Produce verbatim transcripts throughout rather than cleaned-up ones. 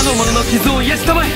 あの者の傷を癒したまえ。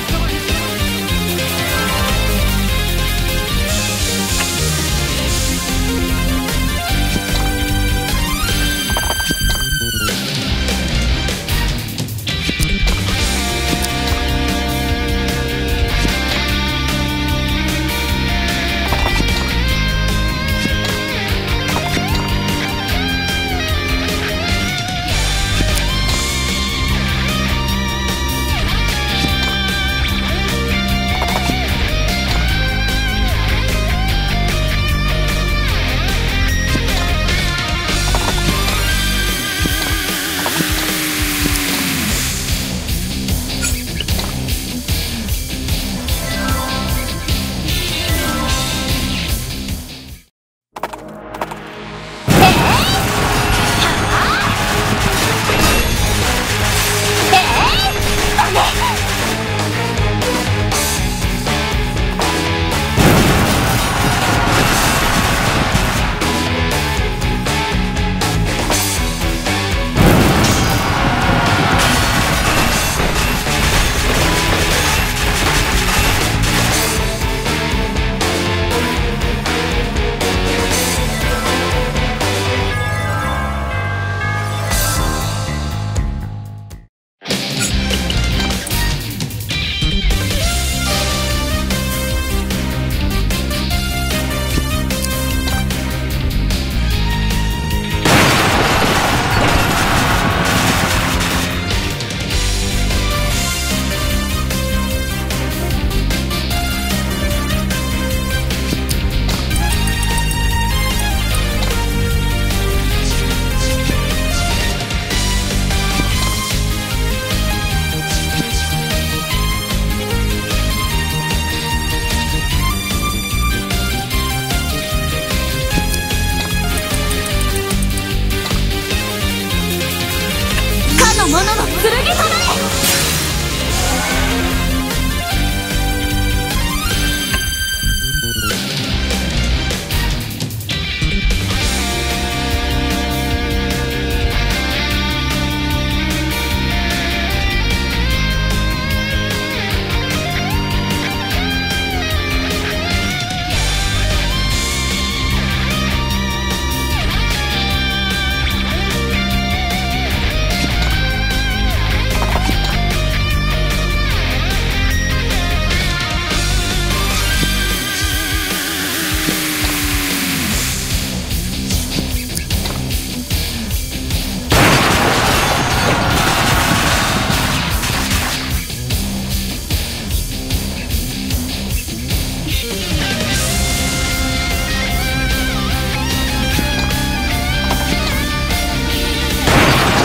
かの者の剣となれ。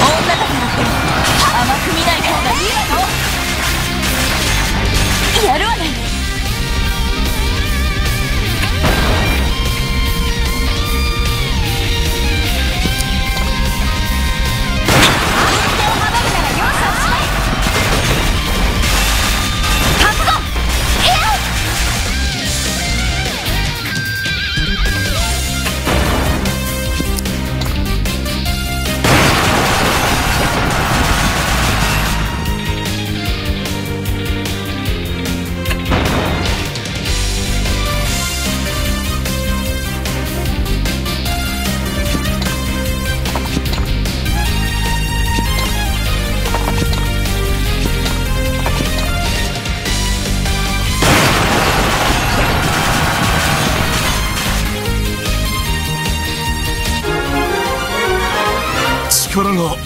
女だからって甘く見ない方がいいわよ。やるわね。力が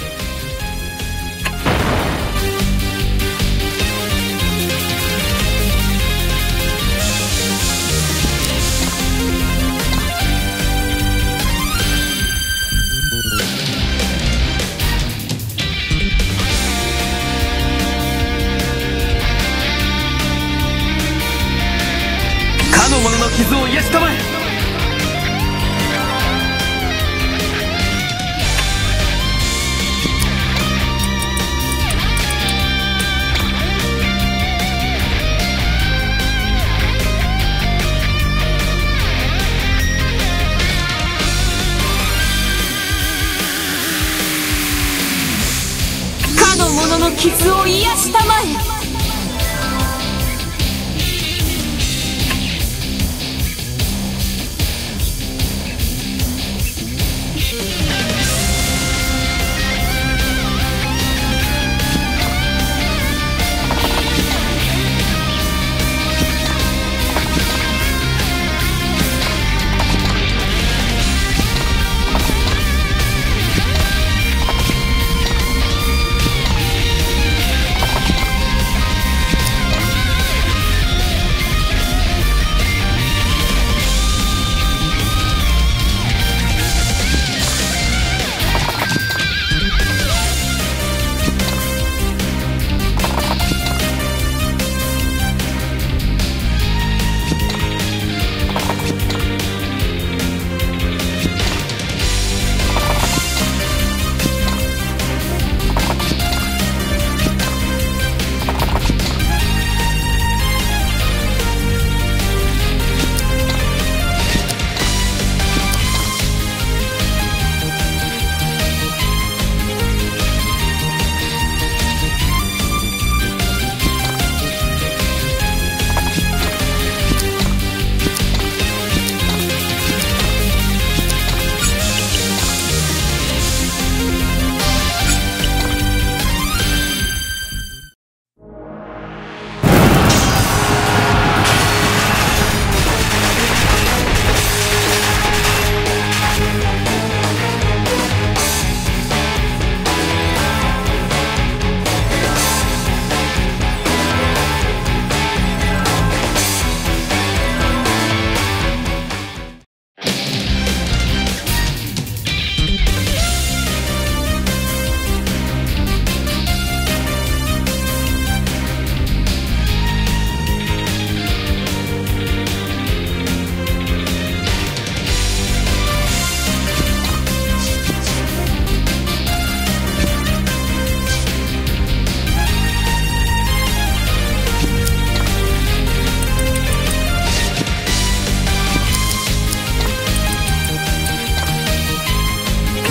かの者の傷を癒したまえ。 かの者の傷を癒したまえ。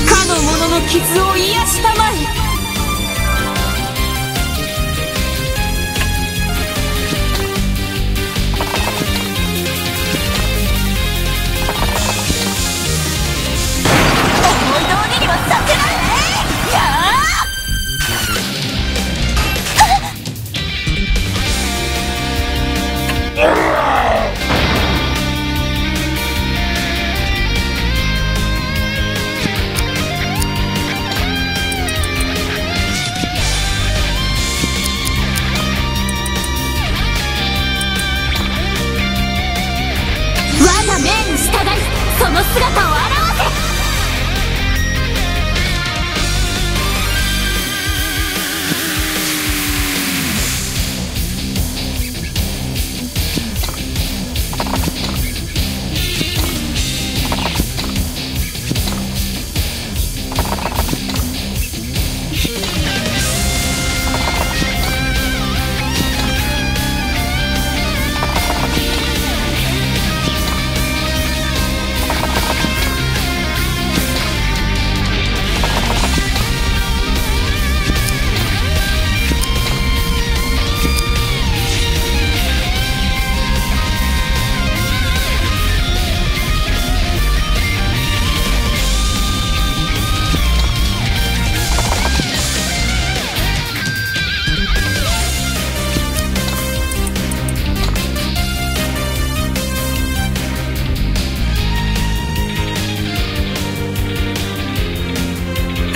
かの者の傷を癒したまえ。思い通りにはさせない。やあ！我が命に従い、その姿を現せ。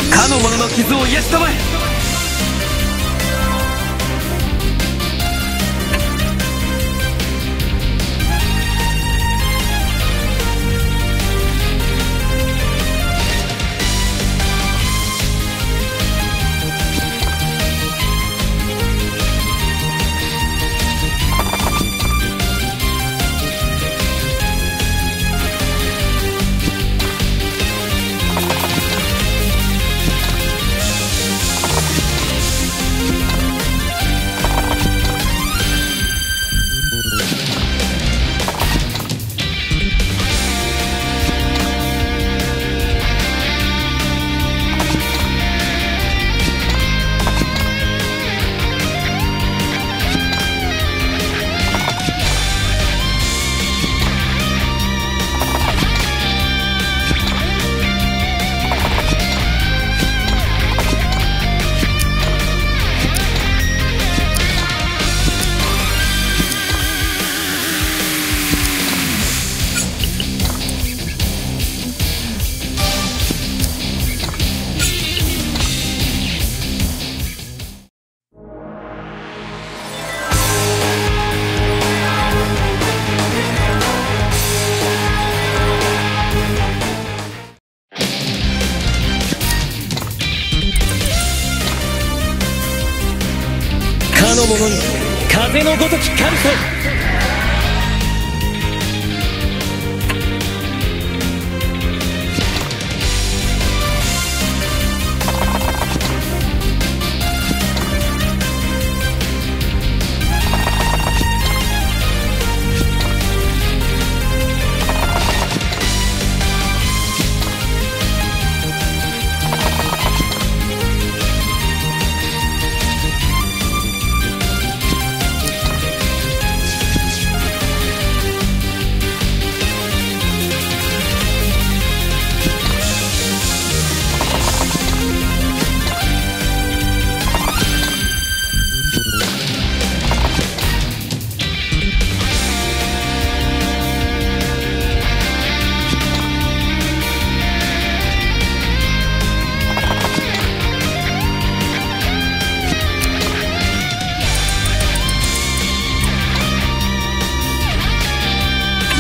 かの者の傷を癒したまえ。の者に風のごとき神と。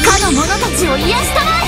かの者たちを癒したまえ。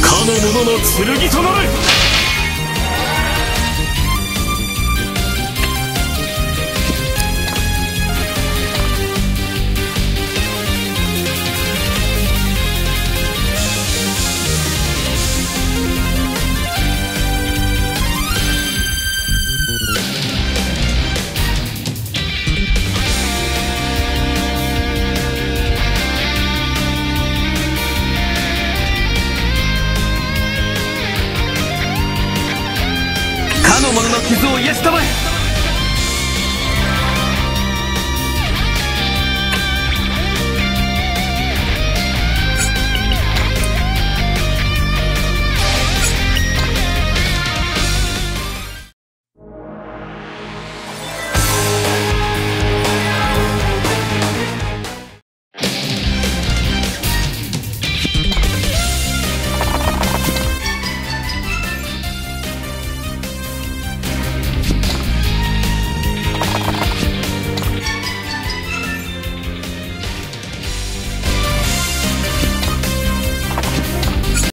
かの者の剣となれ。かの者の傷を癒したまえ。